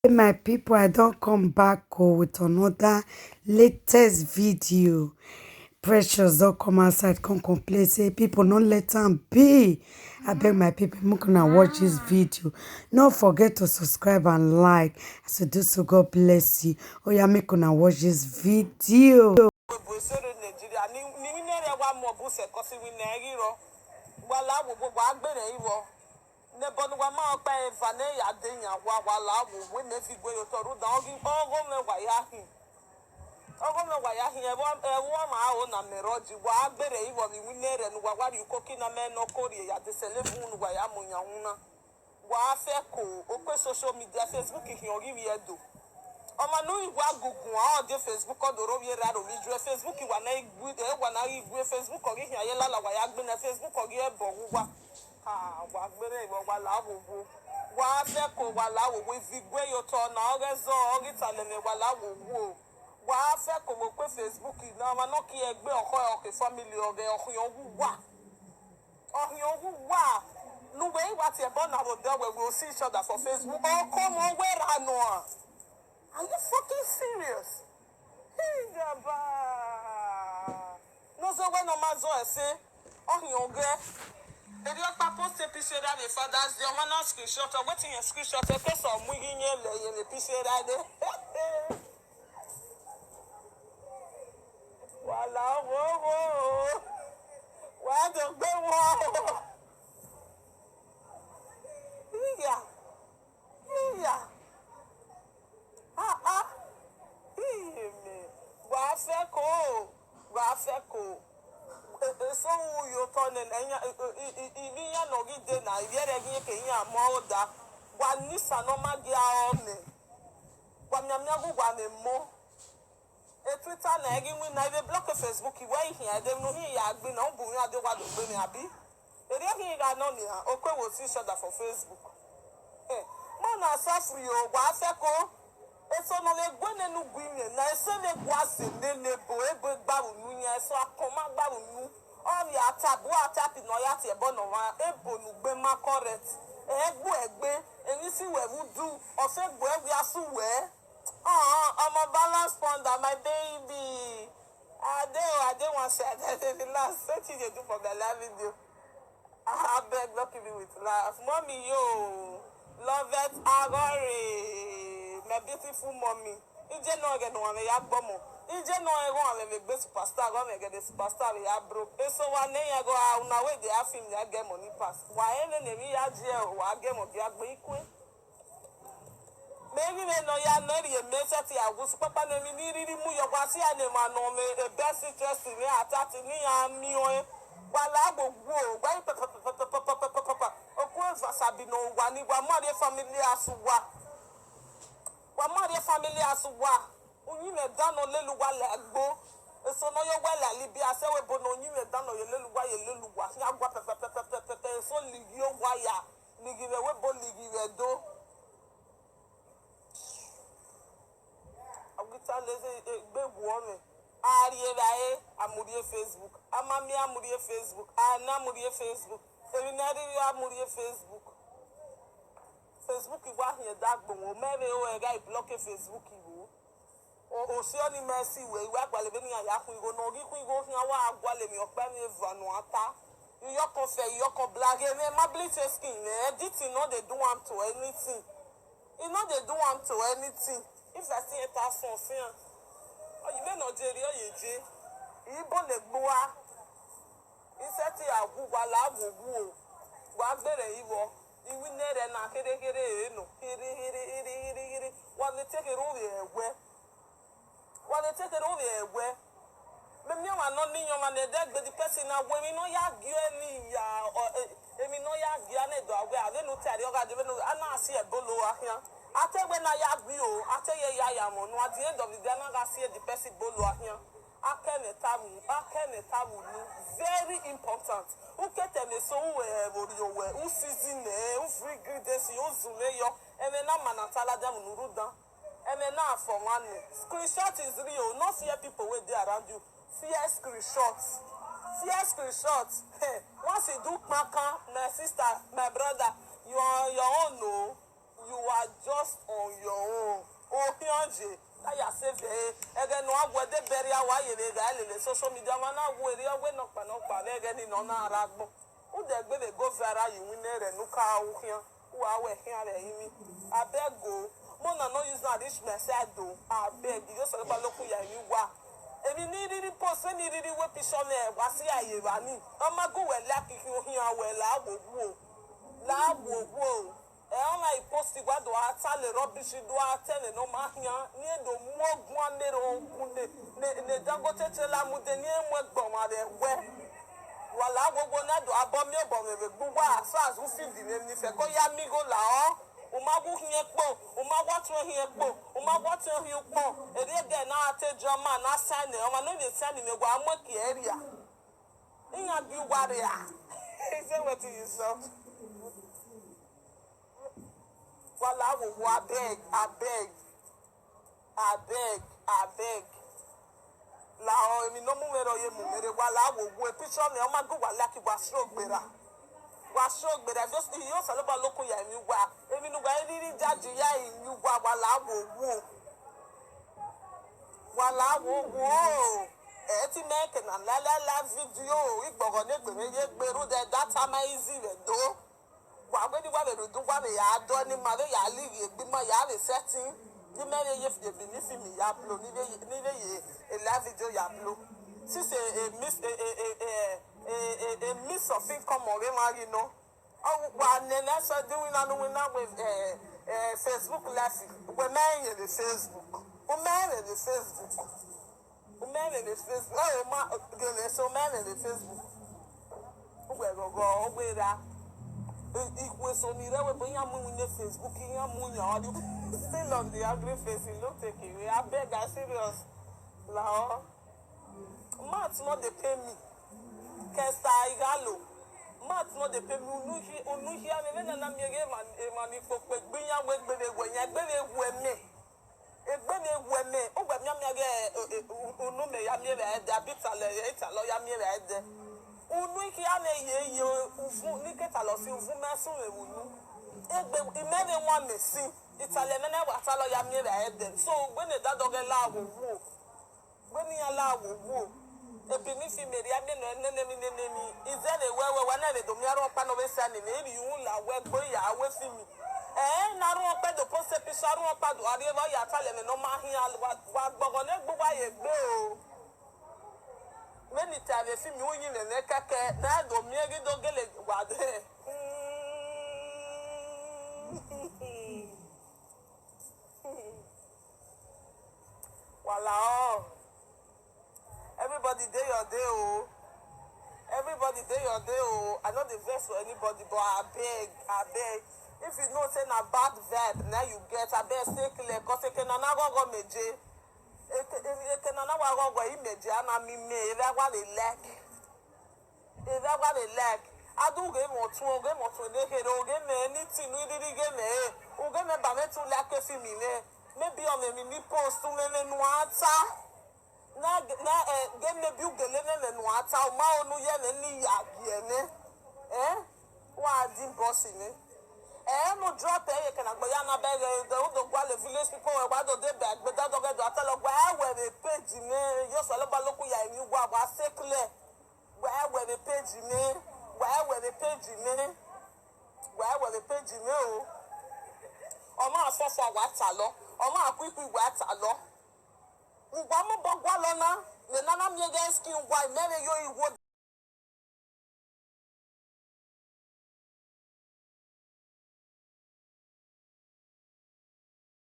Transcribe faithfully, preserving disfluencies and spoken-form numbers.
Hey, my people, I don come back, oh, with another latest video. Precious don come outside, come complain say people no let am be. I beg my people, make una watch this video. No forget to subscribe and like. As you do so, God bless you. Oh yeah, make una watch this video. Nigeria, ni, ni winner wa mu ọbusẹ, cause winner ghi rọ. Wa la wo, wa gbere ivọ. Nẹbọ ne uwa ma ọkpa eva ne ya de yan wa, wa la wo, wẹ mẹ fi gue ye otọ rhunmwuda ọghe, ọghọ mwẹ wa ya hin. Ọghọ mwẹ wa ya hin, ẹvbo, ẹvbo ọmwa aro na mẹ rrọọ ji, wa gbere ivọ vbe iwinna erhẹn ne uwa wa rhie ukoki na mẹ ne ọ ko rhie ya de sẹ levun ne uwa ya mu yan wu na. Wa fẹ ko okue social media, Facebook khian ọghe ivbi Ẹdo. Ọmwa ne u i wa guguan, ọ de Facebook, ọ do rre ovbi erha, rre ovbi ijuẹ, Facebook wa na ghi gu, ẹ, wa na ghi gu, Facebook ọghe khian ye lala, wa ya gbinna, Facebook ọghe ẹbọ ghe uwa. Ah, wa gbere ivọ, wa la wo wo. Wa fẹ ko, wa la wo wo, ivi gue ye otọ na, ọ ghe zọ, ọ ghi talẹ mwẹ, wa la wo wo. Wa fẹ ko vbe okue Facebook na, ọmwa ne ọ kie egbe ọkhọ, ọke family, ọ ghe ọkhiọn ghe uwa. Ọkhiọn ghe uwa. Ne uwẹ i wa tie ẹbọ na vbe odẹ, wẹ we will see each other for Facebook. Ọ ko mwẹ wẹ ra nua. Are you fucking serious? Hii, gaba. Ne ọ zẹ wẹ ne ọ ma zọ ẹse, ọ hiọn ghẹ. Erriọ ọkpa post picture vbe Father's Day, ọmwa na screenshot, ọ wẹ te irẹn screenshot, ẹkẹsẹ ọ mu ighi yẹn lẹ ye vbe picture dee. Wa la wo wo, wa do gbe wo. Iya. Iya. Ah, ah. Iyemẹ. Wa fẹ ko. Wa fẹ ko. E, eso ru ye otọ nẹ, na iran, i, i, i, ivbi iran ne ọ ghi de na, ivbi ẹre ghi ke iran mu aro da. Wa ne isan ne ọ ma gie aro mẹ. Wa mianmian ghe uwa mwẹ emọ. E Twitter na, ẹ ghi winna, I vbe block e Facebook, wẹ i khian, ẹdẹ ne u hin ya gbe na, u bu iran de, wa do gbe mwẹ, abi? Erriọ khin gha nọ nian, okue will see each other for Facebook. Eh, ma na suffer o, wa fẹ ko. Eso ne ọ vbe gue nene ugu imiẹn na, eso vbe gua zẹ nene ebo, ebo gba vbe unu iran, eso akọn ma gba vbe unu. Ọ vbe a ta bu a ta pi ne ọ ya tie ẹbọ ne ọmwa, ebo ne ugbe ma correct. Ẹ gbe ẹgbe, emwi si wẹ vbe udu, ọ fe gbe ẹre a su wẹ. Ọmọ balance ponder, my baby. I dey, I dey one side, I dey relax. Wetin you dey do for my live video? Abeg, no kill me with laugh. Mommy yo, Loveth Agore, my beautiful mommy. Ije nọ ẹghẹ ne ọmwa mwẹ ya gbọmọ. Ije nọ ẹghẹ ọmwa mwẹ vbe gbe superstar, ẹghẹ ọmwa ẹghẹ ne superstar vbe ya broke. Eso wa nẹ iran ẹghẹ ọmwa, una wey dey have film ya get money pass. Wa rẹn nene emwi ya die, wa get money bia gbe ikue. Mẹ ghi vbe nọ ya nọ rhie mẹ sẹtin a wu sukpakpa ne emwi ne I rhirhi mu yọ, wa si a ne emwa nọ mwẹ best interest mwẹ a ta ti ne iran miẹn ọẹn. Wa la wo wo, wa i pẹpẹpẹpẹpẹpẹpẹpẹpẹpẹ. Oku eva sabi nọ uwa ni, wa ma rhie family house uwa. Wa ma rhie family house uwa. Uyinmwẹ dan nọ lele uwa la egbe. Eso ne ọ ye uwa la Libya, sẹ wẹ ebo ne uyinmwẹ dan nọ ye lele uwa, ye lele uwa. Khian gua pẹpẹpẹpẹpẹpẹ, eso lighi uwa ya. Lighi vbe ẹvbo ebo, lighi vbe Ẹdo. Ọ ghi ta lele egbe guọ mwẹ. A rhie evbare, a mu rhie Facebook. A ma miẹn, a mu rhie Facebook. A na, a mu rhie Facebook. Emwi ne a rhirhi, a mu rhie Facebook. Facebook wa khian da gbọn mwẹ, mẹ vbe ru ẹre gha block Facebook vbo. O, o si ọni mẹ si wẹ, I wa gualọ vbene iran ya khuan igho, ne ọ ghi khuan igho khian, wa gualọ emwi ọkpa emwi eva ne uwa ta. Iyọkọn fẹ, iyọkọn black, emwi ma bleach skin nẹ, editing no dey do am to anything. E no dey do am to anything. If I see enter phone, see am. Ọ yi vbene ọ je rrie, ọ ye je. I bọ ne egbe ua. I sẹtin a wu, wa la wo wu o. Wa gberẹn ivbọ. Iwinna erhẹn na kherhe kherhe ẹre nọ. Kherhe kherhe kherhe kherhe kherhe. Wa vbe te kherhe ovbi ẹwẹ. Wa vbe te kherhe ovbi ẹwẹ. Mẹ miẹn ọmwa ne ọ ni iyọnmwa ne ẹdẹ gbe the person na wẹ emwi ne ọ ya gie ẹre ni ya, ọ, e, emwi ne ọ ya gie ẹre ne dọ wẹ, a vbe ne u ta rrie, ọ gha dee vbene a na si ẹbolo a khian. A te wẹ ne a ya gbe o, a te ye ya ya mọ unu, at the end of the day, a na gha si the person bolo a khian. A kẹ ne ta vbe, a kẹ ne ta vbe unu, very important. U ke te ne eso ru ẹre vbe orhiọn wẹ, u season ẹre, u free ingredients, u zunmwu yọ, ẹmwẹ na ma na ta ladian unu rhunmwuda. Ẹmwẹ na fọ ọmwa nẹ. Screenshot is real. No fear people wey dey around you. Fear screenshot. Fear screenshot. Hey, once you do kpankan, my sister, my brother, you are on your own o. You are just on your own. Okhian ye, na ya sẹ vbe ẹghẹ ne ọ gha gu ẹdẹ bẹrriẹ, a wa ye vbe gha lele social media, ọmwa na wu erriọ wẹ nọkpa nọkpa vbe ẹghẹ ni nọ na rre agbọn. Ude egbe vbe go viral ye iwinna rẹ ne u ka ru khian, u wa wẹ khian vbe ẹrinmwi. Abeg o, mẹ ọna ne ọ use na reach my side o. Abeg, I ye Osanobua lokun ya emwi uwa. Emwi ne I rhirhi post, vbene I rhirhi wẹ picture mwẹ, wa si a ye evba ni. Ọ ma gu wẹ like khin, okhian wẹ la wowo. La wowo. Ẹ, ọna I post wa do a ta lẹ rubbish, do a ta ẹmwẹ ne ọ ma khian, ne irẹn do mu oguan ne erhunmwu ne, ne, ne Dangote trailer mu dee, ne irẹn mu ẹgbẹ ọmwa vbe ẹwẹ. Wa la wowo ne a do a bọ miẹn obọ mwẹ vbe egbe uwa, as far as u feed mwẹ, emwi ne I fẹko ya miẹn igho la ọ. U ma gu khian kpo, u ma gu ọtuẹn khian kpo, u ma gu ọtuẹn khian ukpọn, erriegẹ ne a te drama ne a sign, ọmwa ne ọ vbe sign mwẹ, wa mu ẹki ẹre rria. Iran bi uwa rria. Say wetin you saw. Wa la wowo, abeg, abeg, abeg, abeg. La ọ, emwi ne ọ mu mwẹ rre, ọ ye mu mwẹ rre. Wa la wowo, picture mwẹ, ọ ma gu wa like, wa srogbe ra. Wa srogbe ra, just, I ye Osanobua lokun ya emwi uwa. Emwi ne uwa rhirhi judge ya emwi uwa, wa la wowo. Wa la wowo. Ẹ ti mẹ ke na la la la video, igbọghọ ne egbe mwẹ ye gbe rhunmwuda that time easy vbe do. Wa wẹ ne wa vbe rhunmwuda uwa vbe ya dọ ne ima vbe ya lighi egbe ima ya vbe setting. Ne imẹ vbe ye fi ebi ni film ya blo, ni vbe ye, ni vbe ye e live video ya blo. Since a, a miss, a, a, a, a, a, a, a means of income ọghe emwa ghi nọ. Ọ wa nene ẹsẹ de iwinna ne iwinna wẹ, eh, eh, Facebook live, wẹ mẹ rẹn vbe Facebook. U mẹ rẹn vbe Facebook. U mẹ rẹn vbe Facebook. Ẹ, u ma gele ẹse, u mẹ rẹn vbe Facebook. Uwẹ ghọghọ, ọ wẹ ra. I, ikhuo eso ni rre wẹ, but iran mu iwinna Facebook, iran mu yan ọrri. Still on the angry face, he no take away. Abeg, I serious. La ọ. Mat no dey pay me. Kesta Ighalo. Mat no dey pay me. Unu khi-, unu khia mwẹ, vbene a na miẹn ghe emwa, emwa ni kpokpo egbe iran wẹ egbe vbe wẹ yan, egbe vbe wẹ mẹ. Egbe vbe wẹ mẹ. Uwẹ mianmian ghe, eh, eh, u-, unu mẹ ya miẹn vbe ẹdẹ, abi italọ, eh, italọ ya miẹn vbe ẹdẹ. Unu khia mwẹ ye, ye uvun, ne I ke talọ si uvun mẹ sun vbe unu. Egbe, imẹ vbe wan mẹ sin. Italọ mwẹ na wa talọ ya miẹn vbe ẹdẹ. So, wẹ ne dadọ ghẹ la wowo. Wẹ ne iran la wowo. Ebi ni fi mẹ rhia miẹn nọ nene emwi nene emwi. Izẹvbe wẹ, wẹ, wa na vbe do miẹn arhuọnkpa ne ọ vbe sẹ nene, I rhie uhunmwu la wẹ gbe ya wẹ fi mi. Ẹ, ne arhuọnkpa do post picture, arhuọnkpa do a rhie vbe ọ ya talẹ mwẹ ne ọ ma khian, wa, wa gbọghọ ne egbe uwa ye gbe o. Vbene I ta vbe fi mi uyinmwẹ mwẹ kẹkẹ, ne a do miẹn ghi do gele wa dẹ. Wala ọ. Everybody dey your day o. Everybody dey your day o. I no dey vex for anybody, but abeg, abeg, if you know say na bad vibe na you get, abeg stay clear, 'cause eke na na ghọghọ meje. Eke, eke na na wa ghọghọ imeje, a na mi me, eva wa dey like. Eva wa dey like. A do ghe mẹ ọtuẹn, ghe mẹ ọtuẹn ne kherhe, ghe mẹ anything ne I rhirhi ghe mẹ re. U ghe mẹ ba mwẹ tu like fi mi nẹ. Maybe ọ mwẹ emwi ni post, u mwẹ emwi ne u a ta. Na, na, eh, ghe maybe u gele mwẹ emwi ne u a ta, u ma ho ne u ye ẹmwẹ ne I ya gie mwẹ. Eh? Wa di boss nẹ. Eh, mu drop ẹre ye kẹnẹ agbọn ya na bẹghe, de u do gualọ village people wẹ wa do de bẹ agbeda dọghẹ do a talọ gua wẹ vbe page mwẹ, yo sẹ lọgba lokun ya emwi wa, wa se clear. Wa wẹ vbe page mwẹ, wa wẹ vbe page mwẹ, wa wẹ vbe page mwẹ o. Ọ ma fọfọ wa talọ, ọ ma kuikui wa talọ. Uwa mobọ gualọ na, vbe ne a na miẹn ghe skin wa, imẹ vbe yo igho